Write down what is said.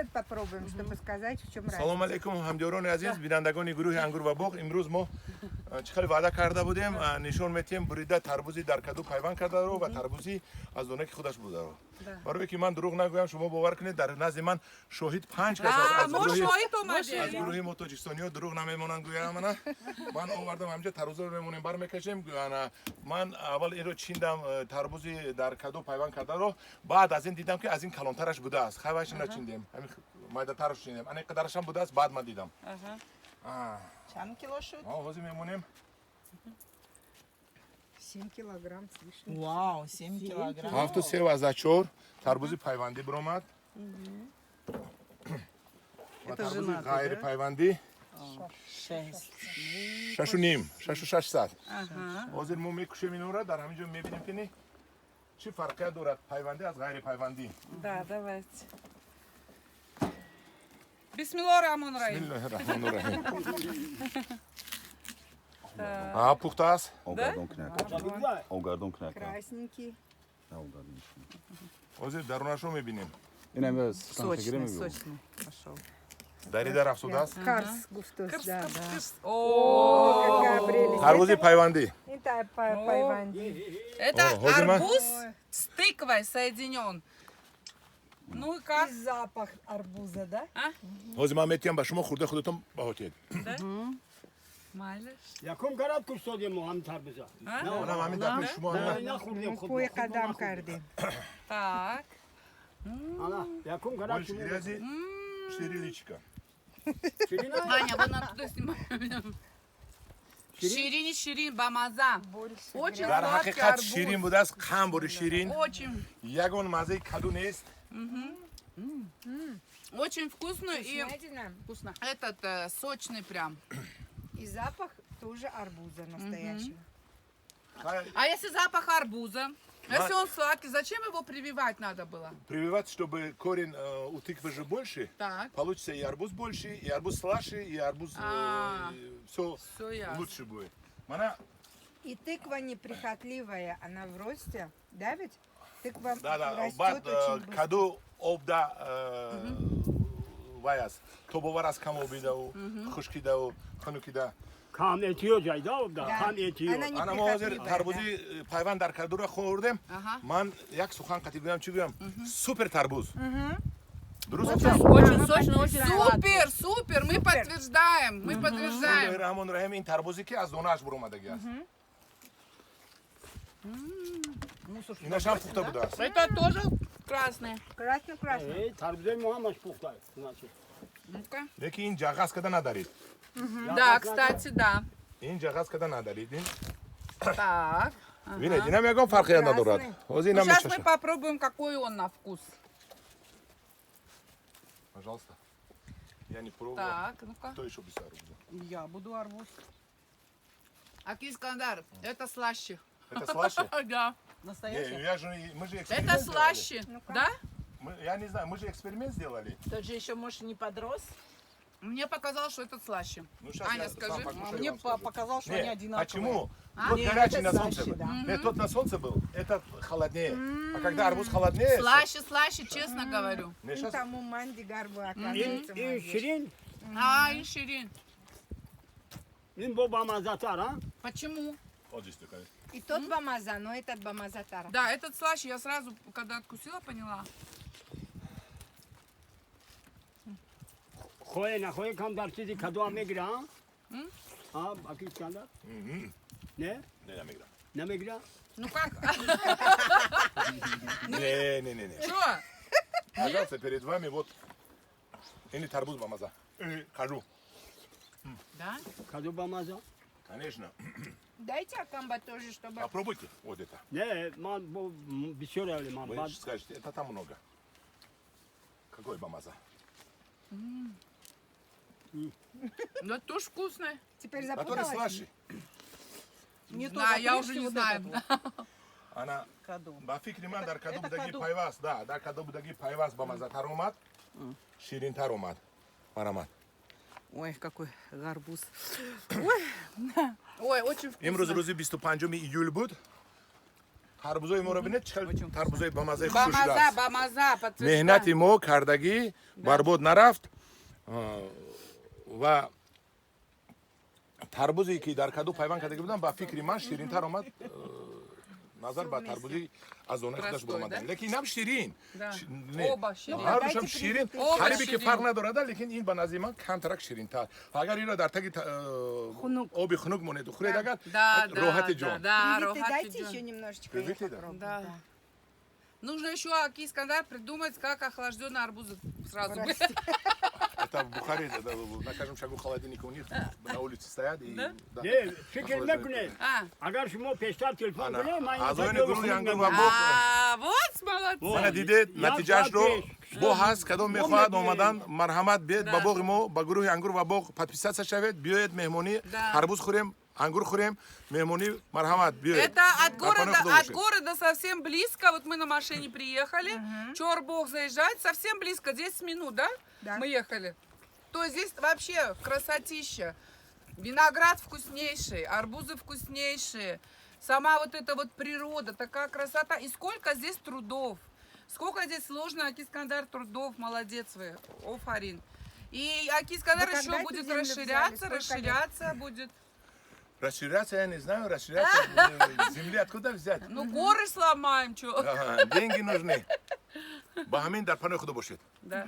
Этот попробуем, чтобы сказать, в чем разница. Салом алейкум, ҳамдиёрони азиз, бинандагони гурӯҳи «Ангур ва боғ». Имрӯз мо чӣ хеле ваъда карда будем, нишон метиҳем бурида тарбузи дар каду пайванд кардаро ва тарбузи аз доне ки худаш бударо. Барое ки ман дурӯғ нагӯям, шумо бовар кунед, дар назди ман шоҳид панҷ кас аст. А, аз мо гурӯҳи шоҳид аз омадем. Гурӯҳи мо тоҷикистониҳо дурӯғ намемонанд, гӯям. Ана ман овардам, ҳаминҷа тарбузаро мемонем, бармекашем. Ана ман аввал инро чиндам, тарбузи дар каду пайванд кардаро. Баъд аз ин дидам, ки аз ин калонтараш будааст. Хайвайша начиндем, ҳамин майдатараш чиндем, ана ин қадарашам будааст. Баъд ман дидам. А, Чанд кило шуд? Мо ҳозир мемонем. 7 килограмм с лишним. Вау, 7 килограмм. 7,34 тарбузи пайвандӣ биромад ва Это тарбузи женатый, да? ғайрипайвандӣ 6. 6,5, 6,6. Ҳозир мо мекушем инора, дар ҳамин ҷо мебинем, ки не, чӣ фарқият дорад пайвандӣ аз ғайрипайвандӣ. Да, давайте. Бисмиллоҳи раҳмони раҳим. Бисмиллоҳи раҳмони раҳим. А, пухта аст. Обгардон кунак. Обгардон кунак. Красненький. Обгардон. Ҳозир дарунашро мебинем. Ин ҳам Сочный, сочный. Пошел. Дарида рафсудааст. Карс гуфтус, Кырс, да. кырс, кырс. О, Какая прелесть. Тарбузи пайвандӣ. Это пайванди. Это О, Хозима. арбуз с тыквой соединен. Ну и как? И запах арбуза, да? Ҳозир ман метиҳам ба шумо, хӯрда худатон баҳо диҳед. Майлаш. Якум карат кушодем мо ҳам тарбуза. Манам ҳамин дар пеши шумо. На, нахӯрдем худ. Пой қадам кардем. Так. Ана, якум карат. Больше грязи, четыре личика. Аня, вон оттуда снимай меня. Ширини ширин, бамаза. Очень Дар сладкий ҳақиқат арбуз. Ширин будааст, қанд бори ширин. Очень, Ягон маззаи каду нест. Очень вкусный и Вкуснятина. вкусно. Этот сочный прям. И запах тоже арбуза настоящего. А если запах арбуза? Если он сладкий, зачем его прививать надо было? Прививать, чтобы корень у тыквы же больше, получится и арбуз больше, и арбуз слаще, и арбуз А. все Всё ясно. лучше будет. Мана, И тыква неприхотливая, она в росте, да ведь? Тыква да, растет баъд очень быстро. Каду обда вай аст, тобовар аст, кам обидаву, хушкидаву, хунукида. Кам эҳтиёҷ айда обда, Да. кам эҳтиёҷ. Она Ана мо ҳозир неприхотливая, тарбузи пайванд дар кадура хӯрдем. Ман як сухан қатӣ гӯям, чӣ гӯям? Супер тарбуз. Дуруст гуфтам? Очень сочный, очень сладкий. Супер, супер, мы подтверждаем, мы подтверждаем. Бисмиллоҳи раҳмони раҳим. Ин тарбузе ки аз донааш буромадагӣ аст. Инашам пухта будааст. Это тоже красный. Красный, красный. Э, тарбузои мо ҳамаш пухта. Значит. Ну-ка. Лекин ин ҷағаз када надарид. Да, кстати, да. Ин ҷағаз када надарид. Ин Так. бинед, инам ягон фарқият надорад. Ҳозир Ну, инам сейчас мы мечашам. Попробуем, какой он на вкус. Пожалуйста. Я не пробовал. Так, ну-ка. Кто еще без арбуза? Я буду арбуз. Аки Искандар, это слаще. Это слаще? Да. Не, Настоящий? я же, мы же эксперимент Это сделали. слаще. Да? Я не знаю, мы же эксперимент сделали. Тот же еще, может, не подрос. Мне показалось, что этот слаще. Ну, щас Аня, я сам скажи. покушаю и Мне вам скажу. показалось, что Не, они одинаковые. почему? Тот Не, горячий это на солнце слаще, был. да. Нет, тот на солнце был, этот холоднее. А когда арбуз холоднее. Слаще, слаще, честно говорю. Не, Ну, щас. Тому манди гарбу, Ин оказывается, ин молодежь. ширин, А, и ширин. Ин бо бамазатар, а? Почему? Вот здесь такая. И тот бамаза, но этот бамазатара. Да, этот слаще. Я сразу, когда откусила, поняла. Хоҳе нахоҳе кам дар чизи кадуам мегира, а? А, аки Искандар? Мгм. Не? Не, намегирам. Намегира? Ну как? Не, не, не, не. Что? Пожалуйста, перед вами вот. Или тарбуз бамаза. Или каду. Да? Каду бамаза? Конечно. Дайте Акамба тоже, чтобы. Попробуйте вот это. Не, ман бо бисёр явли ман. Вы Бад скажете, это там много. Какой бамаза? Ну, это тоже вкусный. Теперь Который запуталась? слаще. Не Да, тот, я а уже не вот знаю. этот вот. Ана Каду. Ба фикри ман дар каду Это будаги каду. пайваст, да, дар каду будаги пайваст бамазатар омад, ширинтар омад. Марҳамат. Ой, какой гарбуз. Ой, очень вкусно. Имрӯз рӯзи 25 июл буд. Тарбузои моро бинед, чӣ хел тарбузои бамазаи хуш Бамаза, шудааст. Бамаза, подтверждаю. Меҳнати мо кардагӣ барбод нарафт. Ва тарбузе ки дар каду пайванд кардагӣ будам, ба фикри ман ширинтар омад назар ба тарбузи аз донаи худаш Простой, баромадан, да? лекин инам ширин. Да. Не, Оба ширин. ҳардушам Давайте ширин. Оба Қарибе ки ширин. фарқ надорада, лекин ин ба назари ман камтарак ширинтар. Агар инро дар таги Хунук. оби хунук монеду хӯред агар, Да, роҳати да, ҷон. да, Привиты роҳати дайте ҷон. еще немножечко, я Привиты, да? попробую. Да. Нужно еще, аки Искандар, придумать, как охлажденный арбуз сразу. Прости. Это в Бухаре, да, на каждом шагу холодильник у них на улице стоят. И, да. Не, фикр накунед. А, Агар шумо пештар телефон Ана, кунед, ман аз ин оини гурӯҳи ангур ва боғ. А, вот молодцы. Мана дидед Як натиҷаашро. соат пеш. Бо ҳаст, кадом мехоҳад мебинем. омадан, марҳамат, биед ба Да. боғи мо, ба гурӯҳи ангур ва боғ подписаться шавед, биёед меҳмонӣ, Да. тарбуз хӯрем, ангур хӯрем, меҳмонӣ, марҳамат, биёед. Это от Дар города, паноҳи Худо от бошед. Города совсем близко. Вот мы на машине приехали. Чорбоғ заезжать, совсем близко, 10 минут, да? Да. Мы ехали. То есть здесь вообще красотища. Виноград вкуснейший, арбузы вкуснейшие. Сама вот эта вот природа, такая красота. И сколько здесь трудов. Сколько здесь сложно, аки Искандар, трудов. Молодец вы, офарин. И аки Искандар Вы еще когда эту будет землю взяли? расширяться, Сколько лет? расширяться будет. Расширяться я не знаю, расширяться, земли откуда взять? Ну, горы сломаем, что. Ага, деньги нужны. Ба ҳамин дар паноҳи Худо бошед. Да.